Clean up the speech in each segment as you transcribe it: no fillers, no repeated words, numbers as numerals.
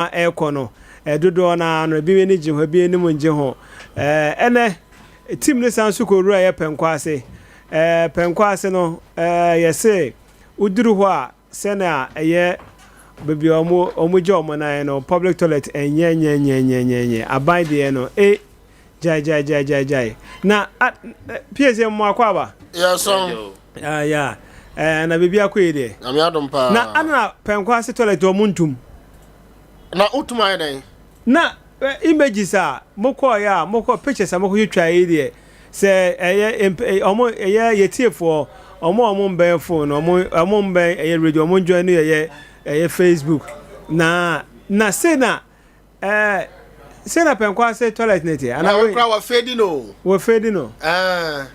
Ɛrekɔ no, dodoɔ no ara no, ebi ani gye ho, ebi anim ngye ho. Ɛnɛ, team no san so kɔwura yɛ Pɛnkɔ ase. Pɛnkɔ ase no, yɛse woduru hɔ a, sɛnea ɛyɛ baabi a wɔn gye wɔn nan no, public toilet ɛnyɛ nyɛ nyɛ nyɛ nyɛ nyɛ. Aban deɛ no, e gyae gyae gyae gyae gyae. Na PSA mo akɔ aba? Yɛsɔn. Ya, na biribi akɔ yi deɛ. Nyame adom paa. Na ana Pɛnkɔ ase toilet wɔn ntum? Na wotum ayɛ dɛn? Na images a mokɔɔyɛ a mokɔ pictures a mokɔtwitwa yi deɛ, sɛ ɛyɛ ɔmo ɛyɛ yɛtiefoɔ, ɔmo a ɔmo mbɛn phone, ɔmo mbɛn ɛyɛ radio, ɔmo njoin no, yɛyɛ Facebook na se na se na Pɛnkɔ ase toilet ne teɛ. Ana wei kora wɔfɛdi no. Wɔfɛdi no. Ɛɛ.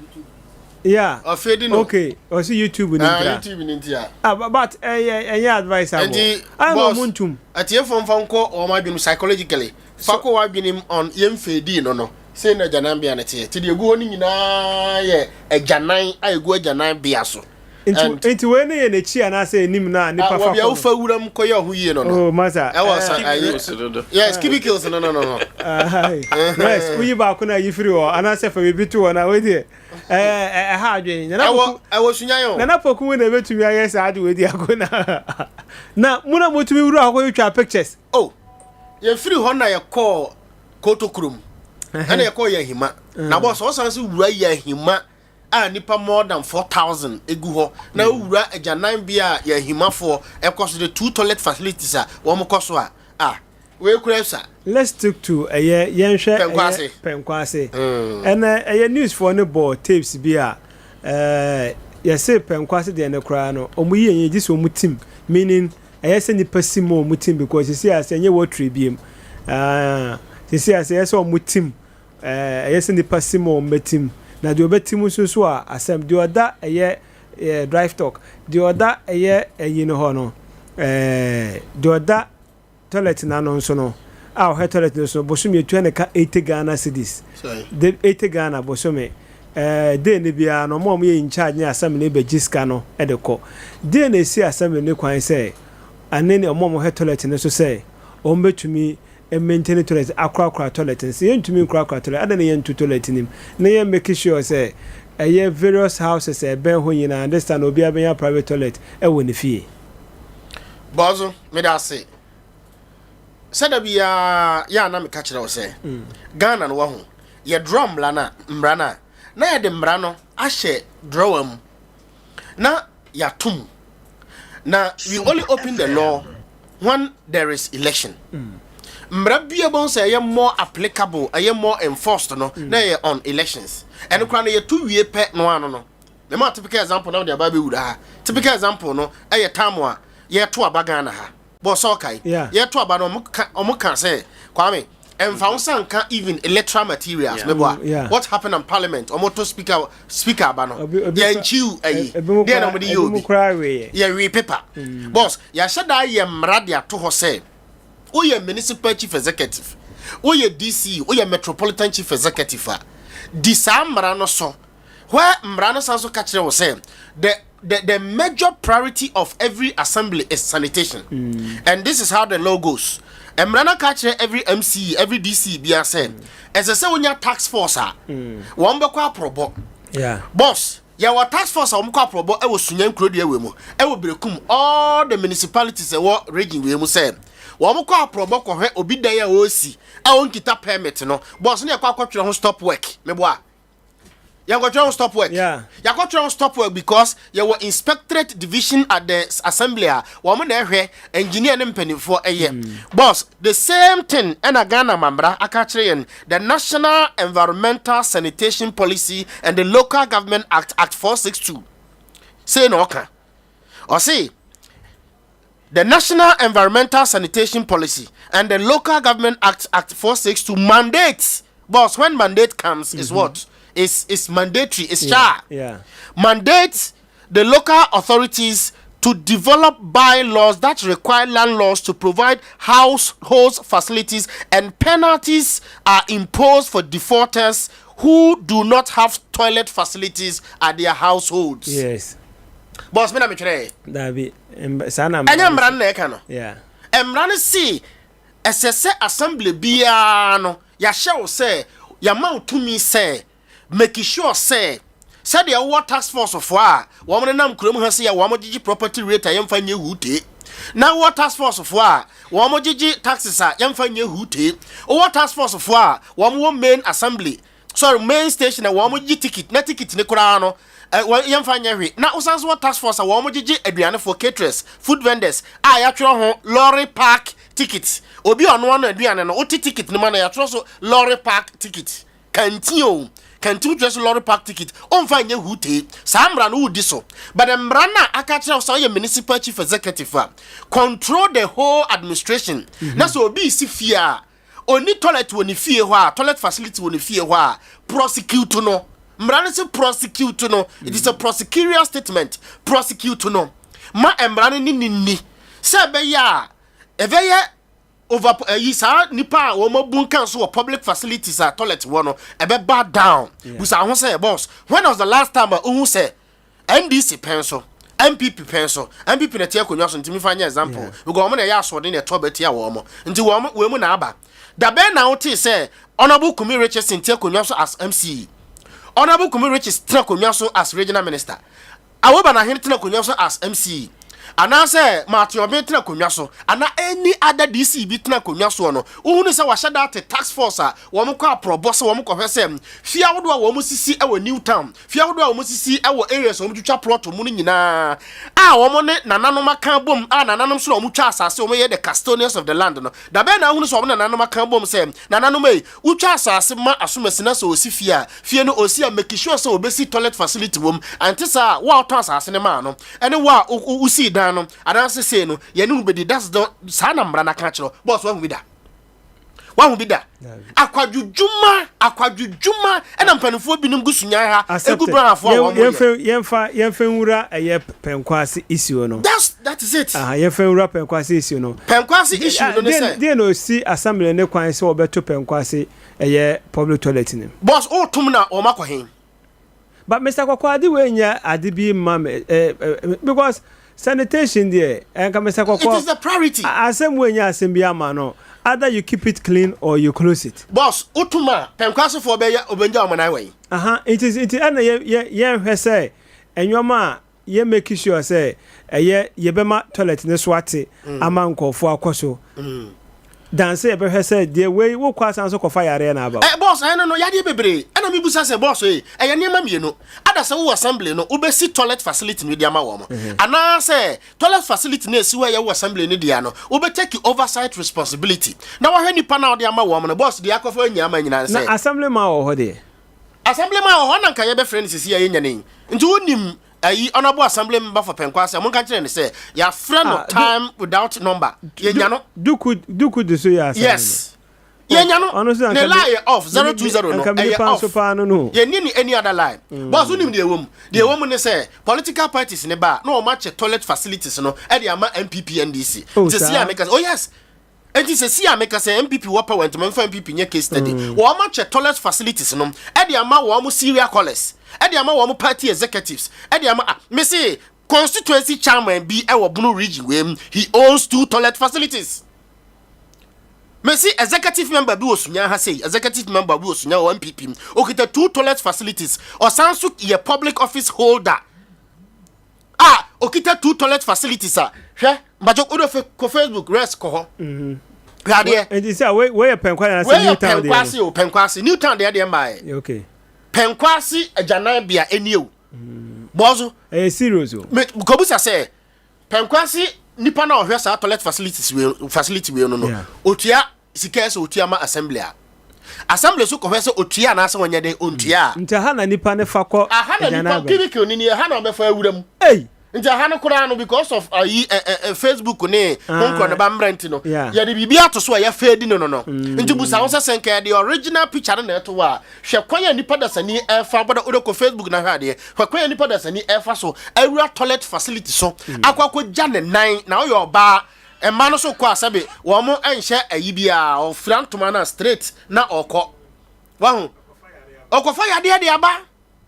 Yeah. Ɔfɛdi no. Okay, ɔsi YouTube ni ntira. YouTube ni ntia. Ah, but ɛyɛ advisable. Nti ana ɔmo ntum. Atiefoɔ mfa nkɔ wɔn adwene psychologically, fa kɔ wɔn adwene on yɛn fɛdi no, sei na agyananbea no teɛ, ti deɛ egu hɔ no nyinaa yɛ agyanan a egu agyananbea so. Nti wei ne yɛ n'akyi anaasɛ anim na nipa fa kɔ no? Wofa wuram kɔyɛ ɔho yie no. Oh, masa. Ɛwɔ sa ayi, yes, cubicles no. Yes, woyi baako na yi firi hɔ anaasɛ fa biribi to hɔ na wei deɛ ɛɛ ɛha adwene. Nana Ɛwɔ ɛwɔ Sunyan o. Nana Poku mu na ebetumi ayɛ saa de wei di ako na mu na motumi wura hɔ kɔ twa pictures. Oh, yɛfiri hɔ na yɛkɔɔ Koto kurom, ɛna yɛkɔɔ yɛ ahima na bɔ sɛ ɔsan so wura yɛ ahima a nipa more than 4,000 egu hɔ na wura agyanan bi a yɛ ahimafoɔ ɛkɔ so de two toilet facilities a wɔn kɔ so a wei kura sa. Let's stick to ɛyɛ yɛnhwɛ ɛyɛ Pɛnkɔ ase. Ɛnɛ ɛyɛ newsfoɔ no bɔ tapes bi a yɛse Pɛnkɔ ase deɛ no koraa no, ɔmo yi yɛn gye sɛ ɔmo tim, meaning ɛyɛ sɛ nipa si mu a ɔmo tim, because sisi ase ɛnyɛ wɔtire biem. Sisi ase ɛyɛ sɛ ɔmo tim, ɛyɛ sɛ nipa si mu a ɔmo bɛtim, na deɛ ɔbɛtim nso so a, asɛm deɛ ɔda ɛyɛ drive talk deɛ ɔda ɛyɛ ɛyi no hɔ no, deɛ ɔda toilet n'ano nso no a ɔhwɛ toilet no so, bosome etua ne ka 80 Ghana cedis de 80 Ghana bosome day ne biara no. Ɔmo a ɔmo yɛ in charge ne assembly bɛgye sika no ɛde kɔ day na esi assembly ne kwan sɛ ane ne ɔmo a ɔmo hwɛ toilet no so sɛ ɔmo bɛtumi maintain toilet, akorakora toilet no. Sɛ yɛntumi nkorakora toilet adan na yɛntu toilet nim na yɛn make sure sɛ ɛyɛ various houses ɛbɛn hɔ nyinaa, this time obiara bɛnya private toilet ɛwɔ ne fie. Bɔɔso, meda ase sɛda biara yɛ a na meka kyerɛ wo sɛ Ghana no, wahu yɛdraw mmara no a, mmara no a na yɛde mmara no ahyɛ drawer mu na yɛatom na we only open the law when there is election. Mmara bia bɛhu sɛ ɛyɛ more applicable, ɛyɛ more enforced no na ɛyɛ on elections. Ɛno koraa no, yɛto wie pɛ no ano no. Mema typical example na wode aba bɛwura ha. Typical example no ɛyɛ tam a yɛto aba Ghana ha, bɔ sɛ ɔkae yɛto aba no, ɔmo ka sɛ, Kwame, ɛmfa wo sa nka even electoral materials. Meboa? What happened in parliament, ɔmo to speaker aba no, yɛnkyiw ayi deɛ na ɔmo de yɛ obi yɛwe paper. Boss, yɛahyɛ da yɛ mmara de ato hɔ sɛ woyɛ municipal chief executive, woyɛ DC, woyɛ metropolitan chief executive a, di saa mmara no so, where mmara no san so ka kyerɛ wo sɛ the major priority of every assembly is sanitation. And this is how the law goes. Mmara no ka kyerɛ every MCE, every DC bia sɛ ɛsɛ sɛ wonya task force a wɔn bɛkɔ aprɔbɔ. Boss, yɛwɔ task force a wɔn kɔ aprɔbɔ ɛwɔ Sunya nkurodua wɔ mu, ɛwɔ Berekum, all the municipalities ɛwɔ region wɔ mu, sɛ wɔn kɔ aprɔbɔ kɔhwɛ obi dan a wɔresi a wɔnkita permit no. Boss, ne yɛkɔ akɔtwerɛ ho stop work. Meboa? Yɛnkɔtwerɛ ho stop work? Yɛakɔtwerɛ ho stop work because yɛwɔ inspectorate division at the assembly a wɔn na ɛhwɛ engineer ne mpanimfoɔ ɛyɛ. Boss, the same thing ɛna Ghana mamra aka kyerɛ yɛn, the National Environmental Sanitation Policy and the Local Government Act, Act 462, sei na ɔka. Ɔse the National Environmental Sanitation Policy and the Local Government Act, Act 462, mandates. Boss, when mandate comes, is what is mandatory, is mandates the local authorities to develop bylaws that require landlords to provide household facilities, and penalties are imposed for defaulters who do not have toilet facilities at their households. Boss, me na metwerɛ. Dabi, saa na ɛnyɛ mmara no na ɛka no. Mmara no si Ɛsɛ sɛ assembly biara no, yɛahyɛ wo sɛ, yɛama wo tumi sɛ, make sure sɛ, sɛdeɛ wowɔ task force foɔ a wɔn nenam kurom ha sɛ yɛ wɔn gyegye property rate a yɛmfa nyɛ hutee, na wowɔ task force foɔ a wɔn gyegye taxes a yɛmfa nyɛ hutee, wowɔ task force foɔ a wɔn wɔ main assembly, sorry, main station a wɔn gye ticket na ticket ne koraa no yɛmfa nyɛ hwee, na wosan so wɔ task force a wɔn gyegye aduanefoɔ, caterers, food vendors a yɛatwerɛ ho lorry park ticket. Obi a ɔnoa no aduane no, wote ticket no ma no, yɛatwerɛ so lorry park ticket. Kantin o, kantin wotwerɛ so lorry park ticket, ɔmfa nyɛ hutee. Saa mmara no wodi so, but mmara no a aka kyerɛ wo sɛ woyɛ municipal chief executive a control the whole administration, na sɛ obi si fie a ɔni toilet wɔ ne fie hɔ a, toilet facility wɔ ne fie hɔ a, prosecute no. Mmara no sɛ prosecute no. It is a prosecutorial statement. Prosecute no ma mmara no ne ne ni sɛ ɛbɛyɛ a ɛbɛyɛ over ɛyi saa nipa a wɔn abu nkan so wɔ public facilities a toilet wɔ no, ɛbɛba down. Busa ho sɛ, boss, when was the last time a ohun sɛ NDC pɛn so, NPP pɛn so, NPP na ɛte akonnwa so, ntumi fa nyɛ example because wɔn na ɛyɛ asoɔden na ɛtɔ bɛtia wɔn, nti wɔn mu na aba dabɛn na wote sɛ Honourable Kumi Richardson te akonnwa so as MCE, Honourable Kumi Richardson tena akonnwa so as regional minister, Awoba Nahene tena akonnwa so as MCE, anaasɛ Maateɔben tena akonnwa so, ana any other DC bi tena akonnwa soɔ no, wohunu sɛ wahyɛ da ate task force a wɔn kɔ aprɔbɔ sɛ wɔn kɔhwɛ sɛ fie ahodoɔ a wɔn sisi wɔ New Town, fie ahodoɔ a wɔn sisi wɔ areas a wɔn twitwa plot mu no nyinaa a wɔn ne nananom aka bom a nananom so na wɔn twa asase, wɔn yɛ the custodians of the land no, dabɛn na ahunu sɛ wɔn nananom aka bom sɛ nananom yi wotwa asase ma asomasi na sɛ osi fie a, fie no osi a, make sure sɛ obesi toilet facility wɔ mu, ante saa wo a wotɔn asase no maa no ɛne wo a wosii dan no anaasɛ sei no yɛne wo bɛdi? That's the saa na mmara no aka kyerɛ. Boss, wahu bi da? Wahu bi da? Akwadwodwuma, akwadwodwuma ɛna mpanimfoɔ binom gu Sunyan ha egu brahafoɔ a wɔn yɛ. Yɛmfa nwura ɛyɛ Pɛnkɔ issue no. That is it. Aha, yɛmfa nwura Pɛnkɔ ase issue no. Pɛnkɔ ase issue no ne sɛ deɛ na osi assembly ne kwan sɛ wɔbɛto Pɛnkɔ ase ɛyɛ public toilet no? Boss, o tum na wɔn akɔ hen? But Mr Kɔkɔ, ade wei nyɛ ade bi ma me because sanitation deɛ, ɛnka Mr Kɔkɔ. It is the priority. Asɛm wei nyɛ asɛm bi ama no. Either you keep it clean or you close it. Boss, o tum a Pɛnkɔ asefoɔ bɛyɛ obɛngya wɔn nan wɔ yi. Aha, nti ɛna yɛ yɛnhwɛ sɛ ɛnwɔma a yɛ make sure sɛ ɛyɛ yɛbɛma toilet ne so ate ama nkɔɔfoɔ akɔ so danse, yɛbɛhwɛ sɛ deɛ wei wokɔ asan so kɔfa yareɛ na aba. Ɛ boss, ɛno no yadeɛ bebree ɛna mi busa sɛ, boss yi, ɛyɛ nneɛma mmienu ada sɛ wowɔ assembly no, wobɛsi toilet facility no de ama wɔn, anaasɛ toilet facility no esi hɔ a ɛyɛ wɔ assembly no deɛ no, wobɛtake oversight responsibility na wahwɛ nipa na ɔde ama wɔn no. Boss, deɛ akɔfɔ anya ama nyinaa na sɛ assembly man wɔ hɔ deɛ. Assembly man wɔ hɔ na nka yɛbɛfrɛ no sisi a yɛnya ne nti wonim ayi honourable assembly member for Pɛnkɔ ase a, monka kyerɛ no sɛ yɛafrɛ no time without number, yɛnya no. Duku de so yɛ assembly. Yes, yɛnya no. Ɔno nso ne anka line yɛ off, 020 no anka ɛyɛ nipa off. Nso paa no. Yɛnni ni any other line. Boss, wonim deɛ ɛwɔ mu? Deɛ ɛwɔ mu ne sɛ political parties ne ba na wɔn akyɛ toilet facilities no ɛde ama NPP, NDC. Oh, Nti si saa. a meka sɛ, oh yes, nti sɛ si a meka sɛ NPP wɔ power, ntoma mfa NPP nyɛ case study, wɔn akyɛ toilet facilities no ɛde ama wɔn serial callers, ɛde ama wɔn party executives, ɛde ama, ah, mese constituency chairman bi ɛwɔ Bono Region wei mu, he owns two toilet facilities. Mesi executive member bi wɔ Sunya ha sei, executive member bi wɔ Sunya wɔ NPP mu, okita two toilet facilities. Ɔsan so yɛ public office holder a okita two toilet facilities a, hwɛ, mbàtɔ o de fɛ kɔ Facebook rest kɔ hɔ, hwɛ adeɛ. Nti sɛ wei yɛ Pɛnkɔ na sɛ Wei New yɛ Town deɛ? Pɛnkwase o, Pɛnkwase. New Town deɛ mmaa yɛ. No, okay. Pɛnkwase agyananbea ɛnie o, bɔɔso. Ɛyɛ serious o. Me kɔbusa sɛ Pɛnkwase nipa na ɔhwɛ saa toilet facilities wei, facility wei no, otua sika sɛ otua ma assembly a, assembly so kɔhwɛ sɛ otua anaasɛ wɔnyɛ den ontua a. Nti aha na nipa ne fa kɔ. Aha na nipa agyananbea. Cubicle ni ni aha na ɔbɛfa awura mu. Ei. Nti aha no koraa no, because of ayi ɛ ɛ ɛ Facebook ne ho nkorɔ ne ba mmerɛ nti no, yɛde biribi ato so a yɛfɛ no. Nti busa ho sɛ nka yɛde original picture no na ɛto hɔ a, hwɛ kwan a nipa dasani ɛfa bɔdɔ wode kɔ Facebook na hwɛ adeɛ, hwɛ kwan a nipa dasani ɛfa so awura toilet facility so akɔ gya ne nan. Na ɔyɛ ɔbaa, mmaa no so kɔ a, sɛbe wɔn mo nhyɛ ayi biara, ɔfira ntoma na straight na ɔkɔ. Wahu ɔkɔfa yadeɛ de aba,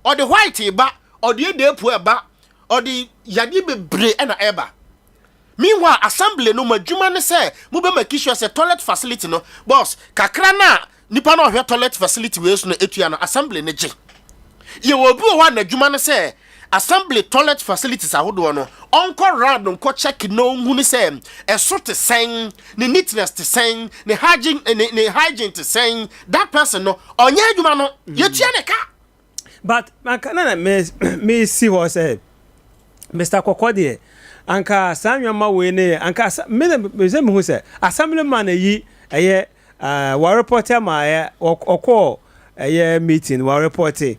ɔde white ba, ɔde edeepu ɛba, ɔde yadeɛ bebree ɛna ɛba. Meanwhile, assembly no mo adwuma ne sɛ mobɛ make sure sɛ toilet facility no, boss, kakra na nipa na ɔhwɛ toilet facility wei so no etua no, assembly no gye. Yɛwɔ obi wɔ hɔ a n'adwuma ne sɛ assembly toilet facilities ahodoɔ no, ɔnkɔ round, nkɔ check na ɔnhunu sɛ ɛso te sɛn, ne neatness te sɛn, ne hygiene te sɛn. That person no, ɔnyɛ adwuma no, yɛtua ne ka. But anka na me si hɔ sɛ Mr Kɔkɔ deɛ, anka saa nneɛma wei ne anka me na sɛ mehu sɛ assemblyman yi ɛyɛ wɔreport ama ɛyɛ ɔkɔɔ ɛyɛ meeting, wɔreport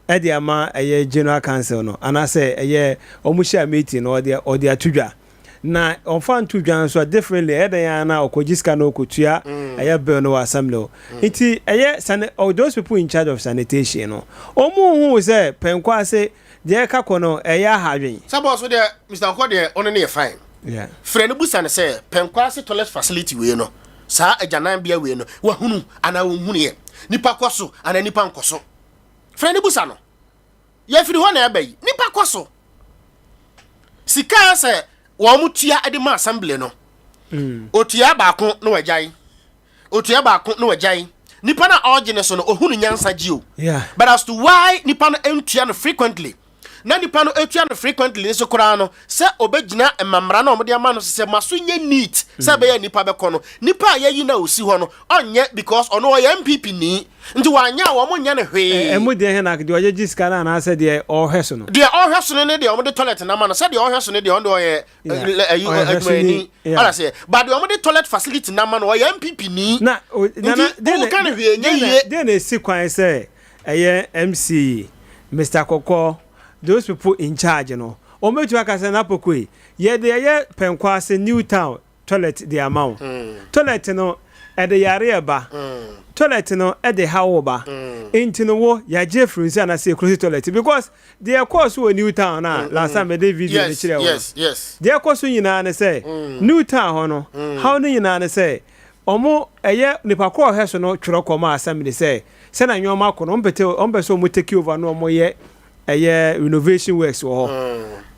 ɛde ama ɛyɛ general council no, anaasɛ ɛyɛ ɔmo hyia meeting no, ɔde ato dwa na ɔmfa nto dwa nso a, differently ɛyɛ dɛn ara na ɔkɔgye sika na ɔkɔtua ɛyɛ bill no wɔ assembly hɔ. Nti ɛyɛ sani oh, those people in charge of sanitation no, ɔmo hu sɛ pɛnkɔ ase deɛ ɛka kɔ no ɛyɛ ahadwen. Sɛ boss deɛ, Mr Nkɔ deɛ, ɔno ne yɛ fine. Frɛ no, busa no sɛ pɛnkɔ ase toilet facility wei no, saa agyananbea wei no, wahunu anaa wɔnhunu yɛ nipa kɔ so anaa nipa nkɔ so. Frɛ no busa no. Yɛfiri hɔ na ɛba yi, nipa kɔ so, sika sɛ wɔn mo tua de ma assembly no, otua baako na wagyae, otua baako na wagyae. Nipa na ɔregye ne so no, ohunu nyansa gye o. But as to why nipa no ntua no frequently, na nipa no etua no frequently nso koraa no, sɛ obɛgyina mmamra na ɔmode ama no sɛ ma so nyɛ neat sɛ ɛbɛyɛ nipa bɛkɔ no, nipa a yɛyi na osi hɔ no, ɔnyɛ because ɔno ɔyɛ NPP ni nti wanyɛ a wɔn nyɛ no hwee. Ɛmu deɛ hɛn na deɛ ɔgye gye sika no anaasɛ deɛ ɔrehwɛ so no? Deɛ ɔhwɛ so no ne deɛ ɔmode toilet nama no, sɛ deɛ ɔhwɛ so no deɛ, ɔno deɛ ɔyɛ ɛyi Ɔyɛ hwɛ so ni, adwumayɛni. Ɔna sɛ but deɛ ɔmode toilet facility nama no, ɔyɛ NPP ni. Na nana Nti woka no hwee nyɛ yie. Deɛ na esi kwan sɛ ɛyɛ MC, Mr Kɔkɔ, those people in charge no, wɔn bɛtumi aka sɛ napoko yi yɛde ɛyɛ pɛnkɔ ase New Town toilet de ama wo, toilet no ɛde yare ɛba, toilet no ɛde haw ba, nti no wo yɛagye afiri nsa anaasɛ yɛclose toilet, because deɛ ɛkɔɔ so wɔ New Town na last time mede video no kyerɛ wo no, deɛ ɛkɔ so nyinaa ne sɛ New Town hɔ no, haw no nyinaa ne sɛ ɔmo ɛyɛ nipa koro a ɔhwɛ so no twerɛ kɔma assembly sɛ sɛna nneɛma akɔ no, ɔmpɛ sɛ ɔmo take over no, ɔmo yɛ ɛyɛ renovation works wɔ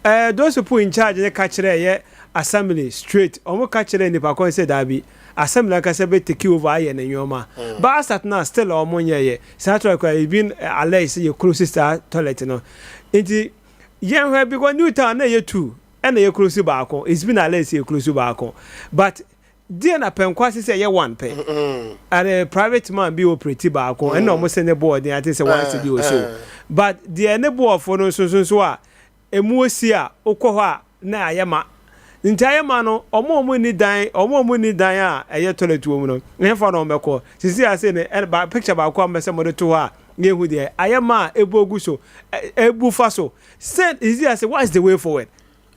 hɔ. Those people in charge ne ka kyerɛ ɛyɛ assembly straight, ɔmo ka kyerɛ nipa koro sɛ daabi, assembly ankasa bɛ take over ayɛ ne nneɛma, but as at now still ɔmo nyɛ yɛ saa toilet kora. Ebi alleged sɛ yɛ close saa toilet no, nti yɛn hwɛ, because New Town na yɛ two ɛna yɛ close baako. It's been alleged sɛ yɛ close baako, but deɛ na pɛnkɔ ase sɛ ɛyɛ one pɛ ɛne private man bi operate baako, ɛna ɔmo sɛ ne board ate sɛ 1 cedi or so, but deɛ ne boɔfo no nso a emu osi a okɔ hɔ a na ayɛ ma, nti ayɛ ma no, ɔmo a ɔmo ni dan a ɛyɛ toilet wɔ mu no, ɛhefa na ɔmo bɛkɔ sisi ase ne ɛna ba picture baako a mbɛsɛ mo de to hɔ a yɛhu deɛ ayɛ ma a ebu ogu so, ebu fa so sɛ sisi ase. What is the way forward?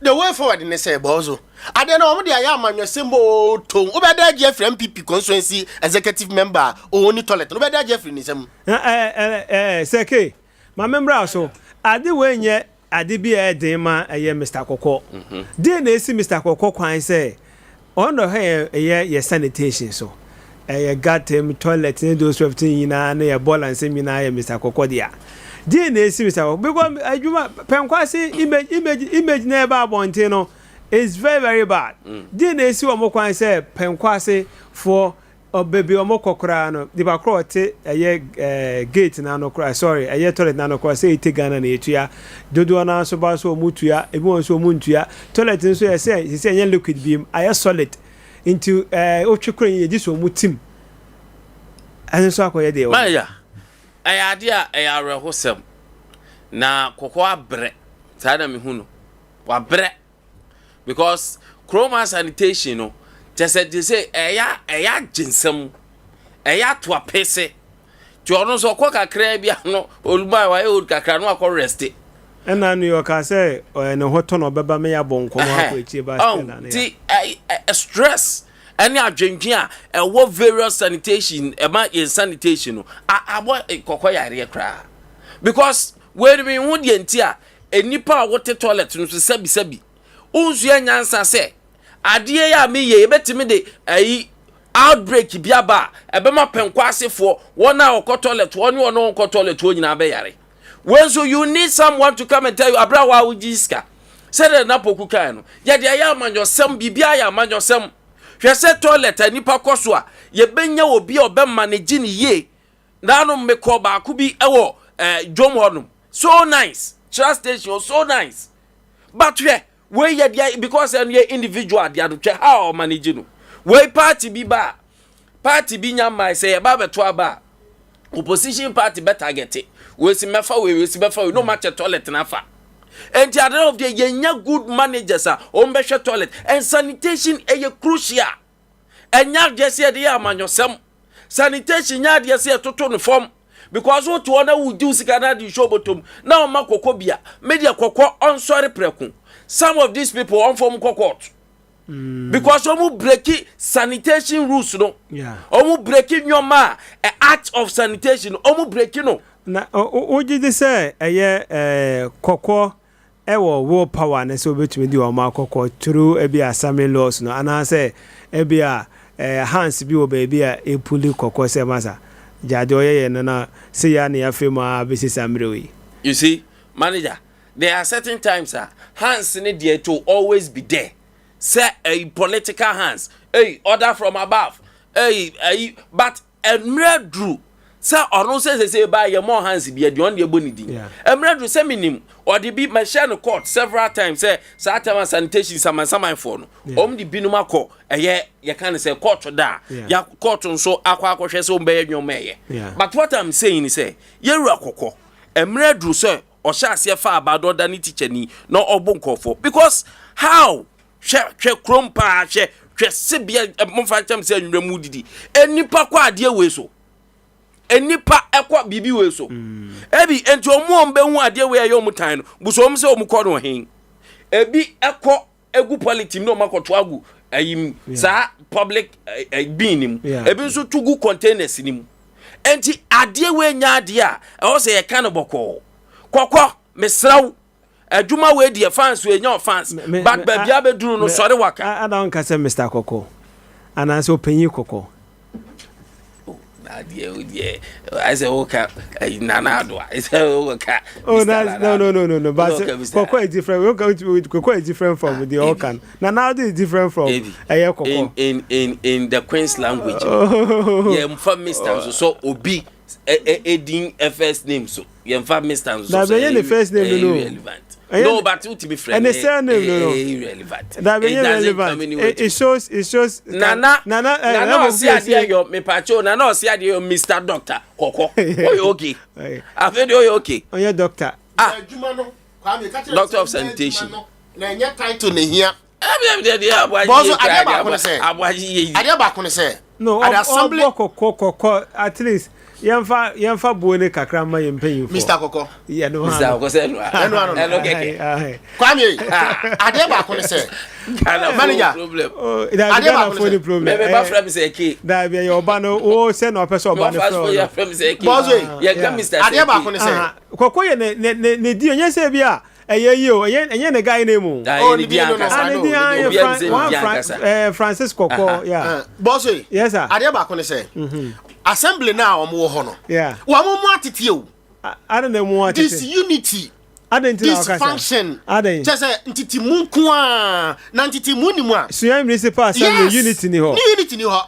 The way forward ne sɛ bɔɔso adeɛ no, ɔmo de ayɛ amanyɔsɛm bootom. Wobɛda agye afiri NPP constituency executive member a ɔwɔ ni toilet no, wobɛda agye afiri ne nsam. Ɛ ɛ ɛ sɛke maame mbra so, ade wei nyɛ ade bi a ɛden ma ɛyɛ Mr Kɔkɔ deɛ na esi Mr Kɔkɔ kwan sɛ ɔno hɛ yɛ ɛyɛ yɛ sanitation so, ɛyɛ gutter, toilet ne those sort of thing nyinaa ne yɛ bɔɔla nsɛm nyinaa yɛ Mr Kɔkɔ deɛ. Deɛ na esi Mr Kɔkɔ, because adwuma pɛnkɔ image na ɛba abɔnten no is very very bad. Deɛ na esi wɔn kwan sɛ pɛnkɔ ase foɔ baabi wɔn kɔ koraa no, nipa korɔ ɔte ɛyɛ gate n'ano koraa, sorry, ɛyɛ toilet n'ano koraa sɛ ete Ghana na etua dodoɔ naa nso ba so wɔn tua, ebi wɔn nso wɔn ntua. Toilet nso yɛ sɛ sisi ɛnyɛ liquid bi mu, ayɛ solid, nti otwi koro yi yɛ gye so wɔn tim, ɛno nso akɔyɛ deɛ wɔ. Manager, ɛyɛ adeɛ a ɛyɛ awerɛhosɛm na Kɔkɔɔ abrɛ saa na mehu no, wabrɛ because kuroma sanitation no kyɛ sɛ te sɛ ɛyɛ agye nsɛm, ɛyɛ ato apese, nti ɔno nso ɔkɔ kakra bi ano oluma wayɛ old kakra no, akɔ rest. Ɛna New York sɛ ɔyɛ ne ho tɔ na ɔbɛba mɛ yɛ abɔ nkɔmɔ akɔ akyire ba still na ne yɛ. Nti stress ɛne adwendwen a ɛwɔ various sanitation ɛma yɛn sanitation no abɔ kɔkɔ yareɛ koraa, because wei mi ho deɛ nti a nipa a wɔte toilet no so, sɛbisɛbi, nsua nyansa sɛ adeɛ yi a meyɛ yɛbɛtumi de ayi outbreak bi aba a ɛbɛma pɛnkɔ asefoɔ, wɔn a wɔkɔ toilet, wɔn ne wɔn a wɔkɔ toilet wɔn nyinaa bɛyare. Wei nso you need someone to come and tell you abira wa awogye sika. Sɛdeɛ Nana Poku kae no, yɛde ayɛ amanyɔsɛm, biribiara yɛ amanyɔsɛm. Hwɛ sɛ toilet a nnipa kɔ so a, yɛbɛnya obi a ɔbɛ manage no yie. Nanom mekɔɔ baako bi wɔ eh, dwom hɔnom. So nice. Kyerɛ station, so nice. But hwɛ, wei yɛ deɛ because ɛno yɛ individual deɛ no, hwɛ how ɔmanage no. Wei party bi ba a, party bi nya mmae sɛ yɛba abɛto aba a, opposition party bɛ target wei si mɛfa wei, wei si mɛfa wei, na ɔmo akyɛ toilet no afa. Enti at the end of the day yɛnya good managers a wɔn bɛhwɛ toilet and sanitation ɛyɛ crucial. Ɛnyɛ adeɛ sɛ yɛde yɛ amanyɔsɛm. Sanitation nyɛ adeɛ sɛ yɛtoto no fam because wote hɔ na wodi wo sika na ade nhyɛ obotom na ɔma kɔkɔ bi a me deɛ kɔkɔ ɔnsɔre prɛko. Some of these people ɔmfa wɔn kɔ court. Because wɔn breaki sanitation rules no. Wɔn breaki nneɛma a act of sanitation wɔn breaki no. Na wogye di sɛ ɛyɛ kɔkɔ wɔ will power no sɛ wobɛtumi de wɔn akɔ court through ebia assembly laws no anaasɛ ebia hands bi wɔ baabi a ɛpuli kɔkɔ sɛ masa gya deɛ ɔyɛyɛ no na sei ara na yɛafɛ mu ara bɛsi saa mmerɛ wei. You see, manager, there are certain times a hands no deɛ it will always be there sɛ ɛyi political hands, ɛyi order from above, ɛyi ɛyi but Mmerɛ aduru sɛ ɔno sɛ sese ba yɛ mɔ hands bi ɛdeɛ ɔno deɛ bɔ ne din. Mmerɛ aduru sɛ menim ɔde bi mɛhyɛ no court several times sɛ saa time a sanitation samansamanfoɔ no wɔn de binom akɔ ɛyɛ yɛka no sɛ court da a ya court nso akɔ akɔhwɛ sɛ wɔn bɛyɛ nneɛma ɛyɛ. But what I'm saying ni sɛ yɛwura kɔkɔ mmerɛ aduru sɛ ɔhyɛ aseɛ fa aba na ɔda ne teacher ni na ɔbo nkurɔfoɔ because how Hwɛ hwɛ kurom paa hwɛ hwɛ sebea momfa nkyɛm sɛ anwummerɛ mu didi nnipa kɔ adeɛ wei so nnipa ɛkɔ biribi wei so mm. ebi nti wɔn a wɔbɛhu adeɛ wei a ɛyɛ wɔn tan no buso wɔn sɛ wɔn kɔ no hen ebi ɛkɔ egu polythene na wɔn akɔto agu ɛyi mu saa public bin ni mu ebi nso to gu containers ni mu nti adeɛ wei nya adeɛ a ɛwɔ sɛ yɛka no bɔkɔɔ kɔkɔ mesrɛw. Adwuma wei deɛ fans wei nyɛ fans but baabi abɛduru no sɔre waka. Ada nka sɛ Mr. Kɔkɔ anaasɛ ɔpanyin kɔkɔ. Oh, na deɛ o deɛ ayɛ sɛ woka Nana Addo a sɛ woka. Oh, na no no no no no but kɔkɔ is different kɔkɔ is different from the ɔka no Nana Addo is different from ɛyɛ kɔkɔ. In in in in the Queen's language. Yɛmfa Mr. nso so obi edin first name so yɛnfa Mr. nso so ɛyɛ ne first name no irrelevant no but wotumi frɛ no ɛne surname no no irrelevant dabi ɛyɛ relevant it shows it shows nana nana nana ɔsi adeɛ yɔ mipatso nana ɔsi adeɛ yɔ Mr. Doctor kɔkɔ ɔyɛ okay afei de ɔyɛ okay ɔyɛ doctor ah doctor of sanitation na ɛnyɛ title na ehia. Bɔso adeɛ baako ne sɛ adeɛ baako ne sɛ. No ɔbɔ kɔkɔ kɔkɔ at least yɛnfa yɛnfa buo ne kakra ma yɛn mpanyinfoɔ. Mr Kɔkɔ. Yɛ no Mr Kɔkɔ sɛ ɛnu ano ɛnu ano ɛnu kɛkɛ. Kwame adeɛ baako ne sɛ. Manager adeɛ baako ne sɛ. Mɛ bɛ ba fira mi sɛ ke. Dabi ɛyɛ ɔba no wo sɛ na ɔpɛ sɛ ɔba no fira ɔno. Bɔso yɛ ka Mr. Adeɛ baako ne sɛ. Kɔkɔ yɛ ne ne ne ne di onye sɛ bi a. Ɛyɛ yie o, ɛnyɛ ɛnyɛ ne guy name o. Ah, oh, ne din ankasa. Ah, ne din ayɛ Obi Fran ɛnsɛ ne one din Fran ankasa. eh, Francis Kɔkɔ, yeah. Bɔso yi. Yes sir. Adeɛ baako ne sɛ. Assembly no a wɔn wɔ hɔ no. Yeah. Wɔn mu atete o. Adɛn na mu atete? Disunity. Adɛn nti na ɔka saa? Dysfunction. Adɛn? Kyɛ sɛ ntete mu nko ara na ntete mu ni mu a. Sunyani Municipal Assembly Yes. unity ni hɔ. Ne unity ni hɔ.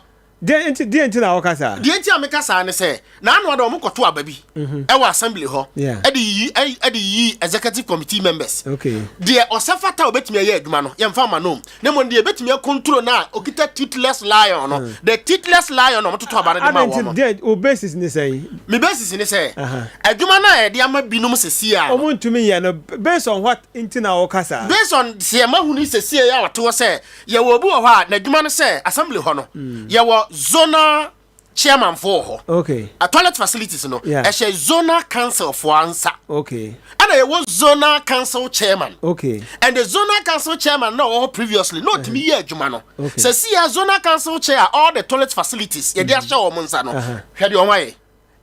Deɛ nti deɛ nti na woka saa? Deɛ nti a meka saa ne sɛ, n'ano ada wɔkɔto aba bi wɔ assembly hɔ de yiyi de yiyi executive committee members. Okay. Deɛ ɔsɛ fata a obetumi ayɛ adwuma no, yɛmfa mma no. Na mmom deɛ ebetumi akontro no a okita toothless lion no, the toothless lion na wɔtoto aba no de ma wɔn no. Adɛn nti deɛ wo basis ne sɛn? Me basis ne sɛ, adwuma no a yɛde ama binom sesie a no. Wɔn ntumi nyɛ no based on what nti na woka saa? Based on deɛ mahunu sesie a ɔte hɔ sɛ Yɛwɔ obi wɔ hɔ a n'adwuma no sɛ assembly hɔ no mm. yɛwɔ zonal chairman fo wɔ hɔ. Okay. A toilet facilities no yeah. ɛhyɛ zonal council fo ansa. Okay. Ɛna yɛwɔ zonal council chairman. Okay. And the zonal council chairman na ɔwɔ hɔ previously na ɔtumi yɛ adwuma no. Okay. Sɛ si yɛ zonal council chair all the toilet facilities yɛde ahyɛ wɔn nsa no. Uh-huh. Hwɛ deɛ wɔn ayɛ.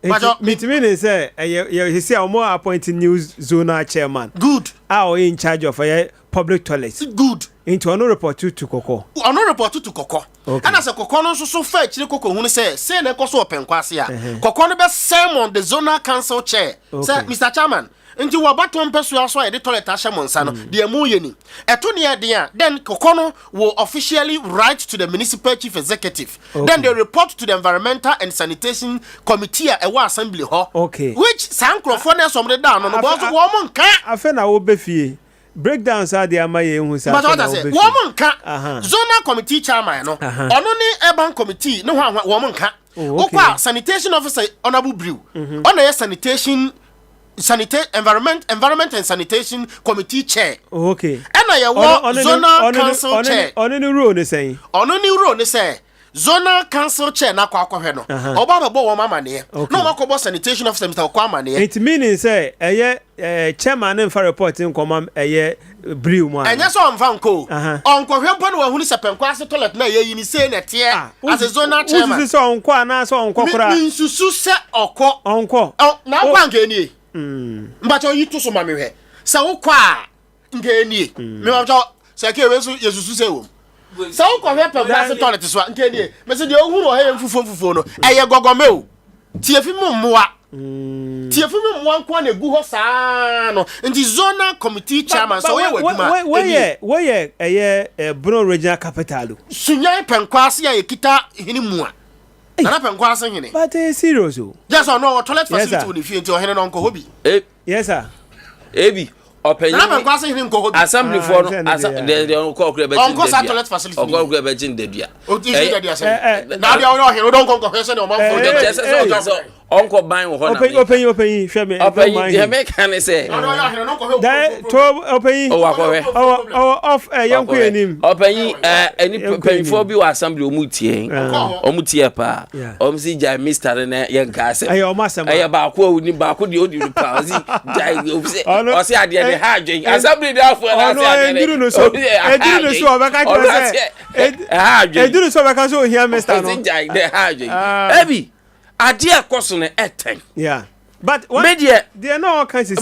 Nti mitumi ne sɛ ɛyɛ yɛ sisi a wɔn appoint new zonal chairman. Good. A ɔyɛ in charge of ɛyɛ public toilet. Good. Nti ɔno report to kɔkɔ. Ɔno report to kɔkɔ. Ɛna sɛ kɔkɔ no nso so fa akyire kɔkɔ hunu sɛ sei na ɛkɔ so wɔ Pɛnkɔ ase a, kɔkɔ no bɛ sermon the zonal council chair sɛ, "Mr Chairman, nti wɔ abatoɔ mpɛsoa so a yɛde toilet ahyɛ mo nsa no, deɛ mo yɛ ni." Ɛto ne yɛ den a, then kɔkɔ no will officially write to the municipal chief executive. Then they report to the environmental and sanitation committee a ɛwɔ assembly hɔ. Which saa nkurɔfoɔ no ɛsɔm de da ano no bɔn so wɔn mo nka. Afei na wobɛ fie breakdown saa de ama yɛn hu saa. Afei na wobɛ fie wɔn mo nka. Zonal committee chairman no, ɔno ne urban committee ne ho ahoa, wɔn mo nka. Wokɔ a, sanitation officer Honourable Brew, ɔna yɛ sanitation sanita environment and sanitation committee chair. Ɛna yɛwɔ zonal council chair. Ɔno ne role ne sɛn? Ɔno ne role ne sɛ zonal council chair n'akɔ akɔhwɛ no, ɔba abɛbɔ wɔn amaneɛ na wɔn akɔbɔ sanitation officer Mr Ɔkɔ amaneɛ. Nti meaning sɛ ɛyɛ chairman ne nfa report nkɔma ɛyɛ Brew mu a? Ɛnyɛ sɛ ɔnfa nkɔ o, ɔnkɔhwɛ mpo na wahunu sɛ Pɛnkɔ ase toilet na ɛyɛ yi ni sei na ɛteɛ as a zonal chairman. Wosusu sɛ ɔnkɔ anaasɛ ɔnkɔ koraa? Mi nsusu sɛ ɔkɔ. Ɔnkɔ. Na ɔkɔ anka enie. Mbakyɛ oyi to so ma mi hwɛ sɛ wokɔ a nka enie. Mi ma sɛ ke wei so yɛsusu sɛ wɔ mu sɛ wokɔhwɛ Pɛnkɔ ase toilet so a nka enie. Mɛ sɛ deɛ ohunu ɔhɛ yɛ mfufuo mfufuo no, ɛyɛ gɔgɔmɛ o, tiefi mu mmoa, tiefi mu mmoa nko na egu hɔ saa no. Nti zonal committee chairman, sɛ ɔyɛ wɔ adwuma. Wɔyɛ wɔyɛ ɛyɛ Bono Regional capital o. Sunyan Pɛnkɔ ase a yɛkita hene mu a, Nana Pɛnkɔ ase hene. But ɛyɛ serious o. Yes, ɔno ɔwɔ toilet facility wɔ ne fie, nti ɔhene no ɔnkɔ hɔ bi. Yes sir. Ebi ɔpanyin. Nana Pɛnkɔ ase hene nkɔ hɔ bi. Assemblyfoɔ no asa deɛ deɛ ɔkɔ ɔkura bɛgye. Ɔnkɔ saa toilet facility. Ɔkɔ ɔkura bɛgye ndadua. O ti fi dadua sɛ na adeɛ ɔyɛ ɔhene o dɔn nkɔ nkɔhwɛ sɛ ne ɔman fo. Kyɛ sɛ sɛ ɔka sɛ ɔnkɔ ban wɔ hɔ na. Ɔpanyin, ɔpanyin, hwɛ mi. Ɔpanyin, deɛ mɛka ne sɛ. Dae to ɔpanyin. Ɔwɔ akɔhwɛ. Ɔwɔ ɔwɔ off ɛ yɛn kɔ yɛn nim. Ɔpanyin, ɛni mpanyinfoɔ bi wɔ assembly, ɔmu tie, ɔmu tie paa. Ɔmu si gyae mister no na yɛn nka asɛm. Ɛyɛ ɔmo asɛm. Ɛyɛ baako a oni baako deɛ odi no paa, ɔsi gyae, ɔsi adeɛ de ha adwen assembly de afɔ ɛna ɔsi adeɛ de. Ɔno eduru no so, eduru no so ɔbɛka kyerɛ sɛ ɛha adwen. Eduru so ɔbɛka so ohia mister no. Ɔsi gyae de ha adwen ebi adeɛ ɛkɔ so no ɛtɛn. Yeah, but me deɛ deɛ na ɔka sisi.